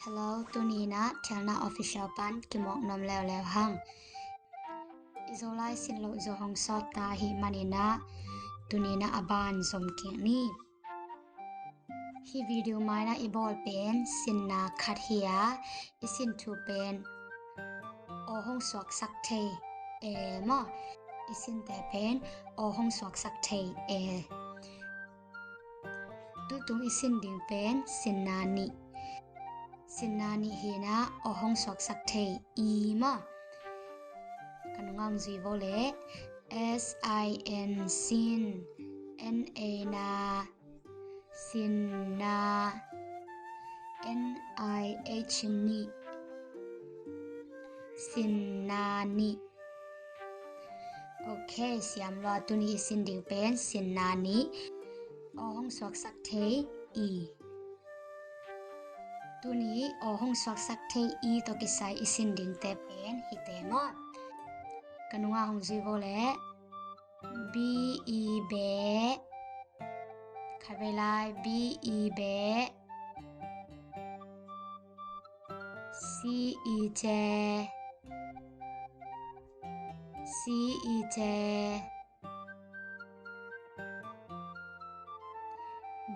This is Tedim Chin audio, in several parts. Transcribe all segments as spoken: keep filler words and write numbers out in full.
Hello, tuni in ah Thialna Official pan kimawk nuam leuleu hang. I Zolai sin loh zaw hong sawt ta ahih manin ah tuni in ah a ban zom kik ni. Hih video mai-ah i bawl pen sinna khat hi a, i sin thu pen aw hong suaksak thei e maw. I sinte pen aw hong suaksak thei e. Tutung i sin ding pen sinna nih. Sinna nih hi-in ah aw hong suaksak thei i maw. Ka nungah hong zui vo leh, S I N, sin, N A, na, sinna, N I H, nih, sinna nih. Ok, siam lua. Tuni i sin ding pen sinna nih, aw hong suaksak thei i. Tuni aw hong suaksak thei i tawh kisai i sin dingte pen hihte maw. Ka nungah hong zui vo leh, B E, beh. Khatvei lai, B E, beh. C E, ce. C E, ce.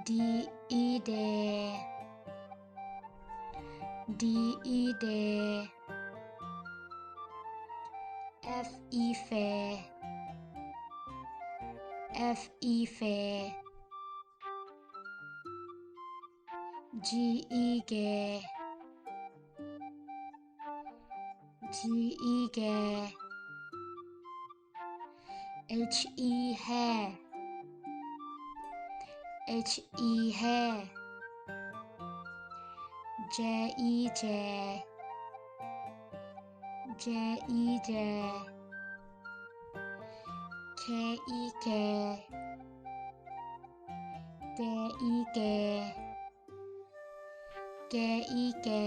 D E, de. D E, de. F E, fe. F E, fe. G E, ge. G E, ge. H E, he. H E, he. J E, je. J E, je. K E, ke. K E, ke. K E, ke.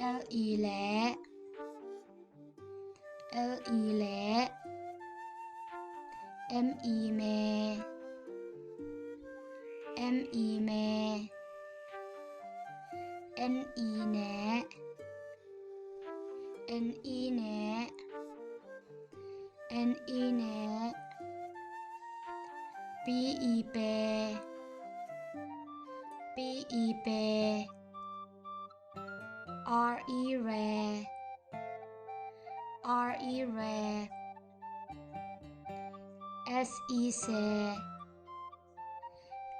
L E, le. L E, le. M E, me. M E, me. N E, ne. N E, ne. N E, ne. P E, pe. P E, pe. R E, re. R E, re. S E, se.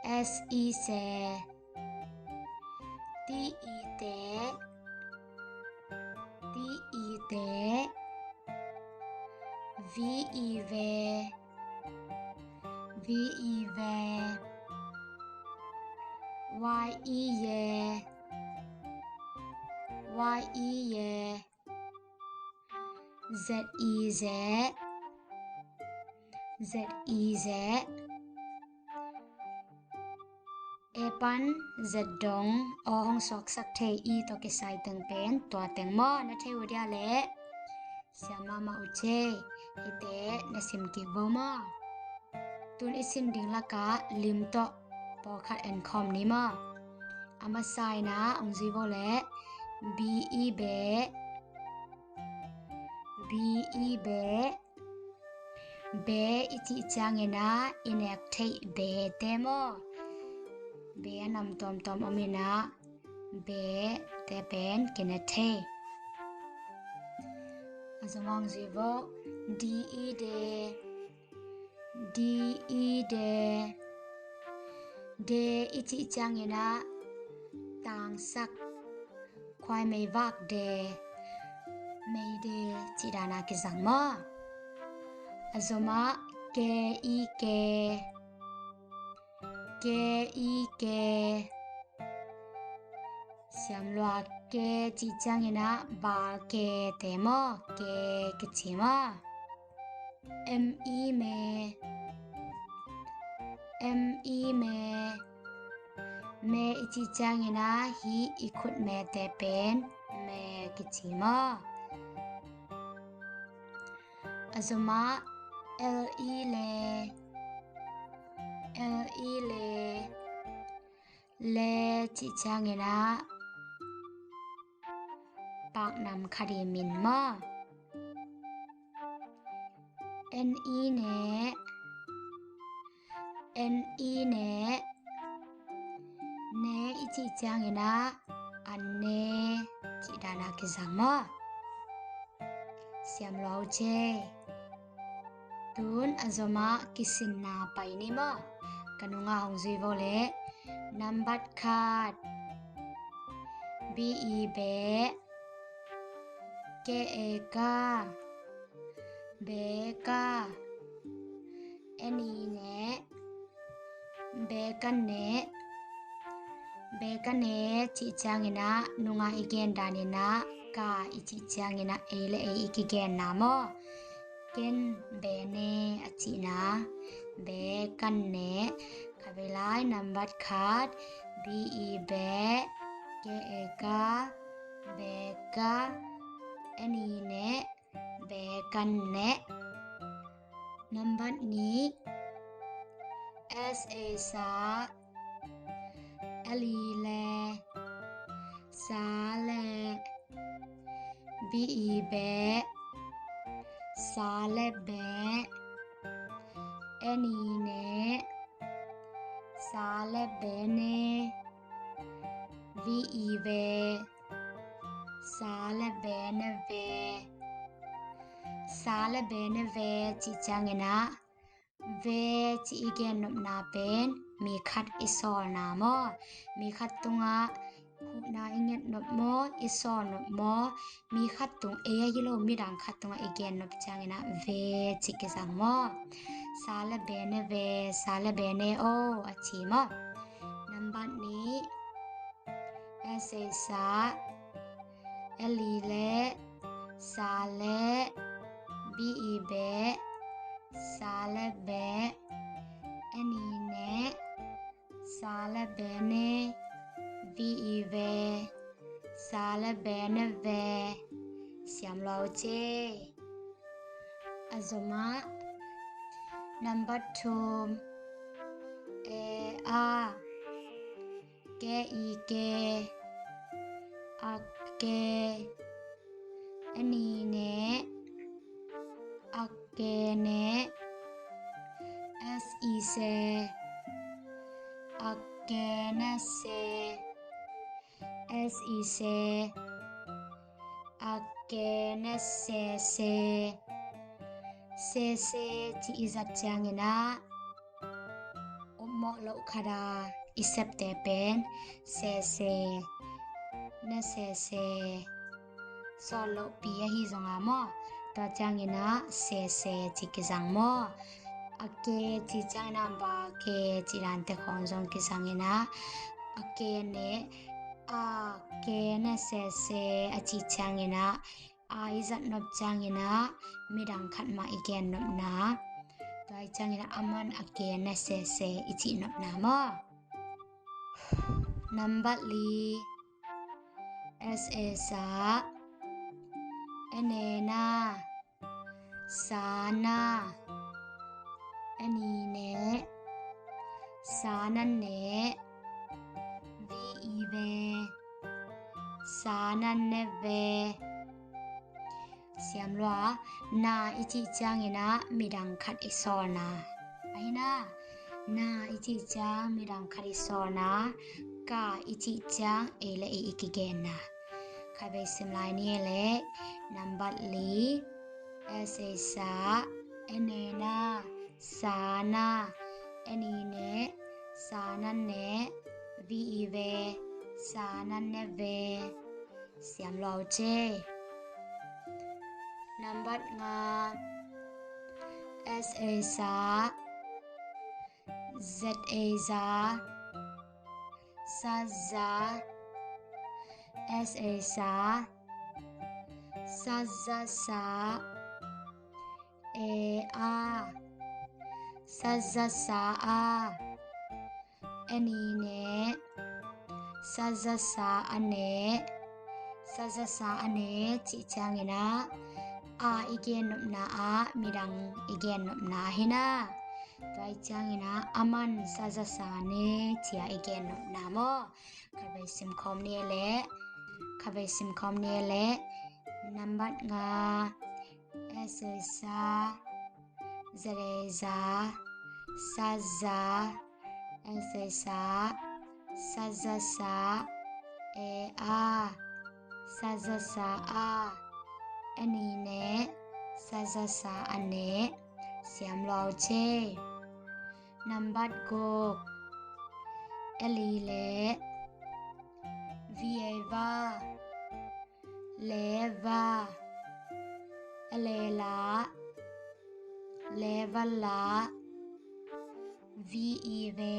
S E, se. T E, te. T E, te. V E, ve. V E, ve. Y E, ye. Y E, ye. Z E, ze. Z E, ze. A pan Z dong aw hong suaksak thei i tawh kisai teng pen tua teng maw. Na thei uh dia leh siam mahmah uh ce. Hihte na sim kik vo maw. Tun i sin ding lakah lim tawh pawlkhat en khawm ni maw. A masa in ah hong zui vo leh, B E, beh. B E, beh. Beh i cih ciangin ah i nek theih beh te maw. Beh a nam tuamtuam om in ah beh te pen kine thei. A zom hong zui vo. D E, de. D E, de. De i cih ciangin ah tangsak, khuai meivak de, meide cih dan a kizang maw. A zom ah K E, ke. K E, ke. Siam lua. Ke cih ciangin ah bal ke te maw, ke kici maw. M E, me. M E, me. Me i cih ciangin ah hih i khut me te pen me kici maw. A zom ah L E, le. L E, le. Le cih ciangin ah paknam khat i min maw? N i ne, N i ne, ne i cih ciangin ah an ne cih dan a kizang maw? Siam lua uh ce. Tun a zomah kisinna pai ni maw? Ka nungah hong zui vo le. Nambat khat, B i be, K e ka, be ka. N i ne, be ka ne, be ka ne cih ciangin ah nungah i gen danin ah ka i cih ciangin ah ei le ei i kigenna maw? Ken be ne a cihna, be ka ne. Kha vei lai. Nambat khat, B i be, K e ka, be ka. N i ne, be ka ne. Nambat nih, S e sa, L i le, sa le, B i be, sa le be. N i ne, sa le be ne. V i ve, sa le be ne ve. Sa le be ne ve cih ciangin ah ve cih i gen nopna pen mi khat i sawlna maw? Mi khat tungah huhna i nget nop maw, i sawl nop maw? Mi khat tung, ei ahi lo midang khat tungah i gen nop ciangin ah ve cih kizang maw? Sa le be ne ve, sa le be ne o a ci maw? Nambat nih, S e sa, L i le, sa le, B i be, sa le be. N i ne, sa le be ne. V i ve, sa le be ne ve. Siam lua uh ce. A zomah. Nambat thum, e a, ke i ke, a ke. N i ne, a ke ne. S i se, a ke ne se. S i se, a ke ne se se. Se se cih i zat ciangin ah upmawh loh khat a i septe pen se se, ne se se. Sawl lohpi ahi zongah maw, tua ciangin ah se se cih kizang maw? A ke cih ciangin ah ba ke cih dante khawng zong kizangin ah, a ke ne, a ke ne se se a cih ciangin ah, a i zat nop ciangin ah midang khat mah i gen nopna. Tua i ciangin ah aman a ke ne se se i cih nopna maw? Nambat li, S e sa, N e na, sa na. N i ne, sa na ne. V i ve, sa na ne ve. Siam lua. Na i cih ciangin ah midang khat i sawlna ahi na. Na i cih ciang midang khat i sawlna. Ka i cih ciang ei le ei i kigenna. Khatvei sim lai ni le. Nambat li, S e sa, N e na, sa na. N i ne, sa na ne. V i ve, sa na ne ve. Siam lua uh ce. Nambat nga, S e sa, Z e za, sa za. S e sa, sa za sa. E a, sa za sa a. N i ne, sa za sa a ne. Sa za sa a ne cih ciangin ah a i gen nopna ah midang i gen nopna ahi na. Tua i ciangin ah a man sa za sa ne ci-a i gen nopna maw? Khatvei simkhawm ni leh, khatvei simkhawm ni leh. Nambat nga, e se sa, ze re za, sa za, e se sa, sa za sa, e a, sa za sa a, e ni ne, sa za sa a ne. Siam lua ce. Nambat guk, e li leh, vi e va, le va, e le la, le va la, vi i ve,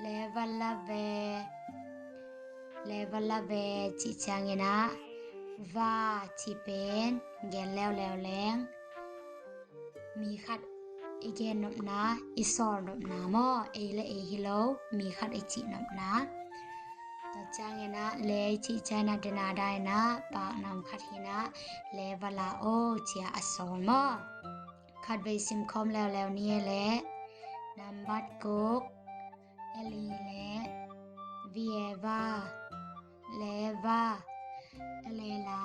le va la ve, le va la ve cih ciangin ah va cih pen gen leuleu leng mi khat i gen nopna, i sawl nopna maw? Ei le ei hi lo, mi khat i cih nopna. Tua ciangin ah le i cih ciangin ah dena daina paknam khat hi-in ah le va la o ci-a a sawl maw? Khatvei simkhawm leuleu ni leh. Nambat guk, e li leh, vi e va, le va, e le la,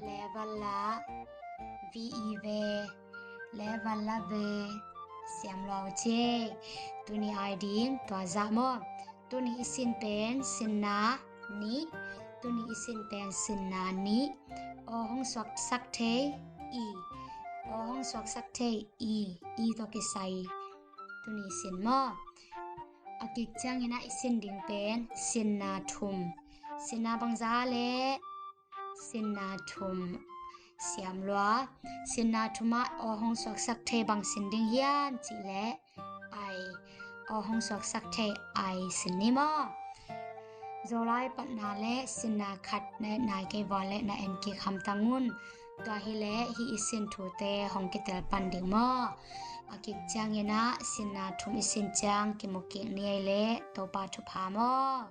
le va la, vi i ve, le va la ve. Siam lua ce. Tuni a ding tua zah maw? Tuni i sin pen sinna nih. Tuni i sin pen sinna nih. Aw hong suaksak thei i. Aw hong suaksak thei i. I tawh kisai tuni i sin maw? A kik ciangin ah i sin ding pen sinna thum. Sinna bangzah leh? Sinna thum. Siam lua. Sinna thum ah aw hong suaksak thei bang sin ding hiam cih leh ai. Aw hong suaksak thei ai sin ni maw? Zolai patna leh sinna khat na et nai kei ua leh na en kik hamtang un. Tua hi leh hih i sin thute hong kitel pan ding maw? A kik ciangin ah sinna thum i sin ciang kimu kik ni ei leh. Topa thupha maw?